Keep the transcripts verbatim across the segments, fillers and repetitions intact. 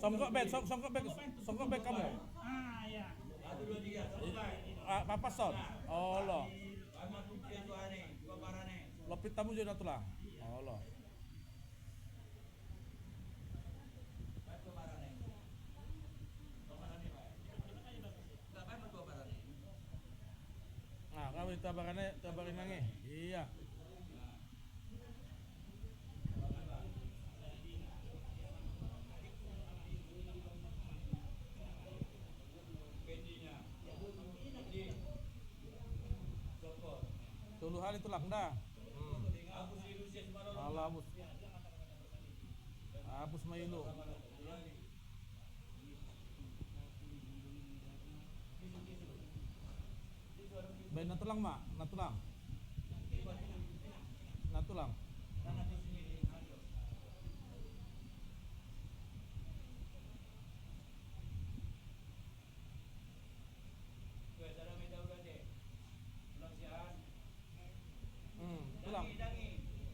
Songgop be, song-, songgop be, songgop be hamu. Ah, papas on. Olo. Lompit hamu jo na tulang. Olo. Nah, kau itu barane, itu barane. Iya. Tolu hali tulang da. Hmm. Ala abus. Abus ma ilu. Baen na tulang ma, na tulang. Na tulang. Hmm, tulang.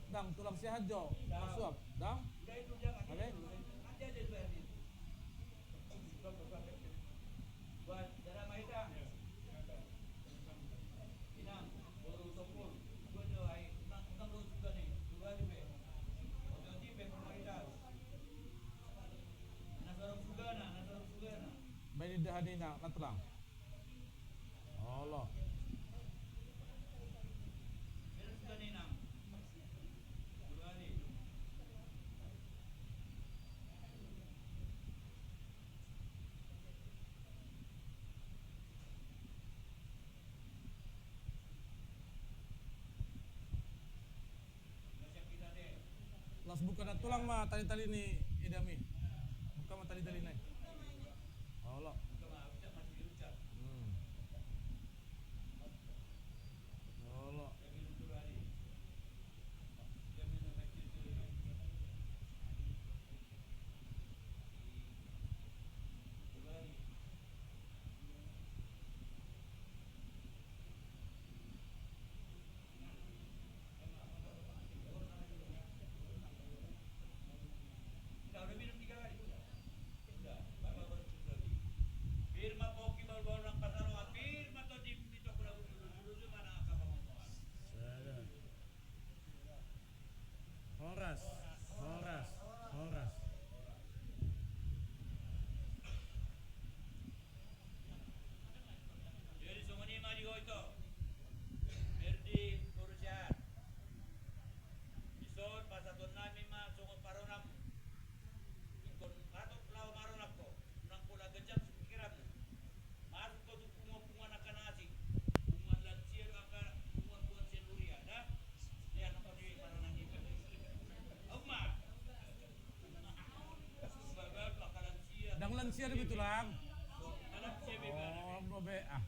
Dang, tulang sehat jo. Masuap, dang. Oke. Baen indahan i na, na tulang. Olo. Laos buka na tulang ma tali-tali ni edami. Buka ma tali-tali na i. Olo. Hmm. Olo. Horas, horas, horas. Jadi songon i ma di ho ito. Ferdi Korusian. Dison pasahaton nami ma songon paronam. Ingkon hatop laho maronam ho. Unang pola ganjang pikiranmu. Masuk ho tu punguan-punguan angka na asing. Punguan lansia do angka punguan-punguan sian huria da. Dia angka di paronam i. Umma. Dang lansia do be tulang. Oh, do be ah.